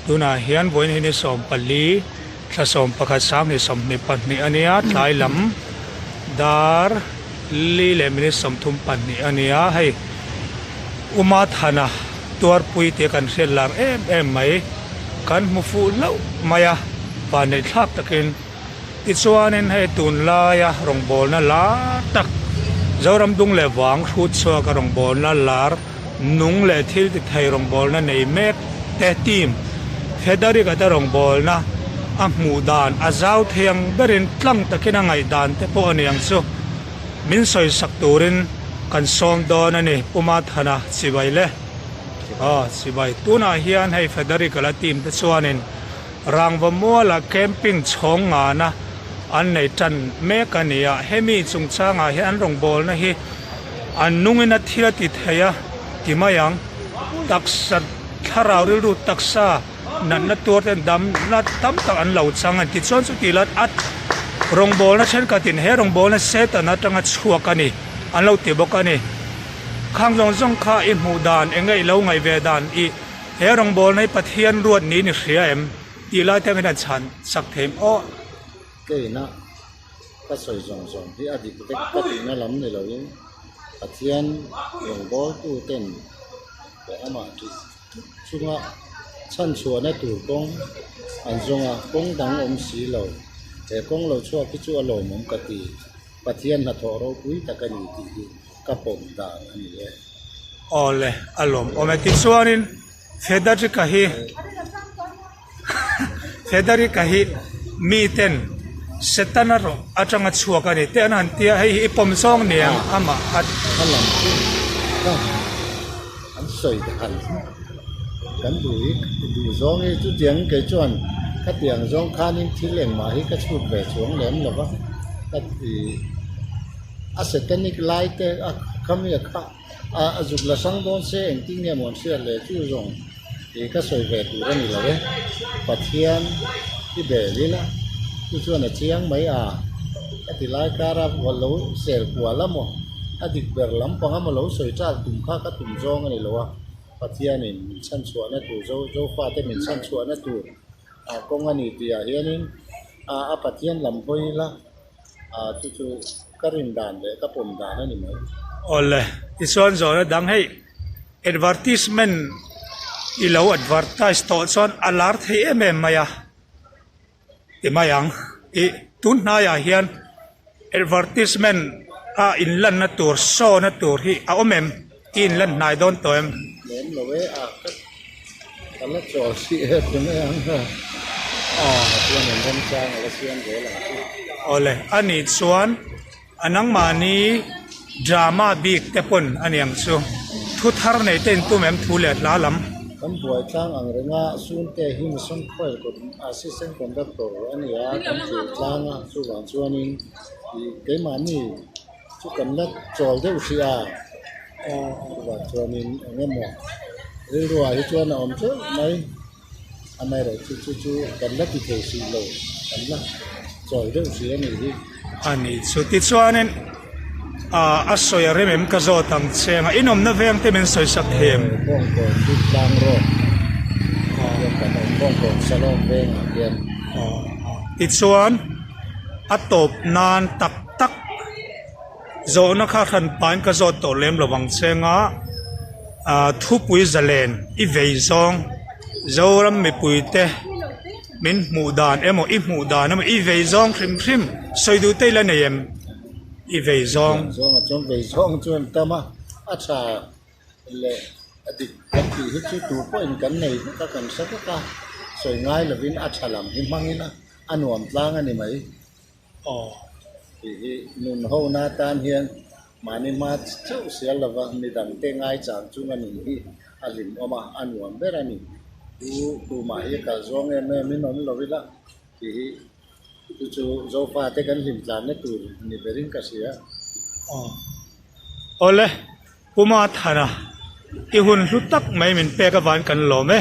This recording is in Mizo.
Tunah hian vawiin hi ni 14 thla 11 2022 a nia tlai lam dar li leh minute 32 a nia hei Uma Thana tuarpui tih kan hriat lar em em mai kan hmu fuh hlauh mai a vanneih thlak takin tichuanin hei tunlaia rawngbawlna lar tak Zoram dung leh vang hrut chhuaka rawngbawlna lar nung leh thil ti thei rawngbawlna nei mek te team Federick-a te rawngbawlna a hmuh dan a zau thei ang berin tlang takin a ngaihdan te pawh a ni ang chu min sawisak turin kan sawm dawn a ni Pu Mathana chibai le aw chibai tunah hian hei Federick-a la team te chuanin Rangva muala camping chhawng ngana an nei tan mek a ni a hemi chungchangah hian an rawngbawlna hi An nungin a thil a ti thei a ti mai ang. Taksa thlarau rilru taksa natna tuar ten damna tam tak an lo chang a ni. Tichuan chuti lat a rawngbawlna thenkhatin he rawngbawlna Satan atanga chhuak a ni an lo ti bawk a ni. Khang zawng zawng kha i hmuh dan eng nge i lo ngaih ve dan i he rawngbawlna hi Pathian ruat niin i hria em tih lai te angin an chhan sak thei aw. Keina. Ka sawi zawng zawng hi a dik vek ka tihna lam ni loin Pathian rawngbawltu ten leh amah tih chunga chhanchhuahna tur kawng an zawng a, kawng dang awm si lo. He kawng lo chhuak hi chu a lawmawm ka ti. Pathian hnathawh ropui tak a ni tih hi ka pawm dan a ni e. Awle, a lawmawm e. Tichuanin Federica hi. Federica hi miten Setana rawh atanga chhuak a ni tih an han ti a, hei hi i pawm zawng niang amah a. A lam chu ka an sawi dan kan duh hi duh zawng hi chutiang kei chuan khatiang zawng khanin thil engmah hi ka chhut ve chuang lem lo va ka ti a setanic lai te a khami a kha. A zuk la hrang dawn se engtin nge maw an hriat leh chu zawng ih ka sawi ve tur a ni lo e. Pathian i bel ila chu chuan a chiang mai a ka ti lai kar a lo sel kual a maw a dik ber lampang a maw lo sawi chal tum kha ka tum zawng a ni lo a Pathianin min chhanchhuahna tur zo Zofate min chhanchhuahna tur a kawng a ni tih ah hianin a Pathian lam hawi ila. Ah chu chu ka rin dan leh ka pawm dan a ni mai. Awle, tichuan zawhna dang hei advertisement i lo advertise tawh chuan a lar thei em em mai a ti mai ang. Ih tun hnaiah hian advertisement a inlanna tur show na tur hi a awm em? I inlan hnai dawn tawh em? Lem lo e a ka ka la chawl hrih e ti mai ang a. Aw chuan in remchang a la siam zel ang chu. Awle a nih chuan a nangmahni drama bik te pawn a ni ang chu. Thu thar nei te in tum em thu leh hla lam. Kan buai tlang ang renga Sunte hi Mission Choir Assistant Conductor a ni a, kan tlur tlang a chuvang chuanin ih keimahni Chu kan la chawl deuh hrih a, chuvang chuanin eng emaw rilruah hi chuan a awm teuh mai, amaherawhchu chu chu kan la ti thei hrih lo, kan la chawl deuh hrih a nih hi. A ni chu tichuanin ah a sawi a rem em ka zawt ang che ang a, inawmna veng te min sawi sak thei em? Bawngkawn bik tlang rawk hian kan awm Bawngkawn Salawm vengah hian. Tichuan a tawp nan tak. tak zawhna kha hran pahin ka zawt tawh lem lo vang che nga ah thupui zalen i vei zawng Zoram mipui te min hmuh dan emaw i hmuh dan emaw i vei zawng hrim hrim sawi duh te ila nei em i vei zawng. Zawng ah chuan vei zawng chuan tam a a tha leh a dik kan tih hi chu tu pawhin kan nei vek a kan hre vek a sawi ngai lovin a tha lam hi hmangin a nuam tlang a ni mai. Aw. Tih hi nun ho na tan hian mahni hma chauh sial lova midangte ngaichang chunga nun hi a hlim awm a, a nuam ber a ni. Tu tumah hi kal zawng em em in awm lo ila tih hi chu chu Zofa te kan hlim tlanna tur ni berin ka hria. Aw. Awle, Puma Thana, i hun hlu tak mai min pek avangin kan lawm e.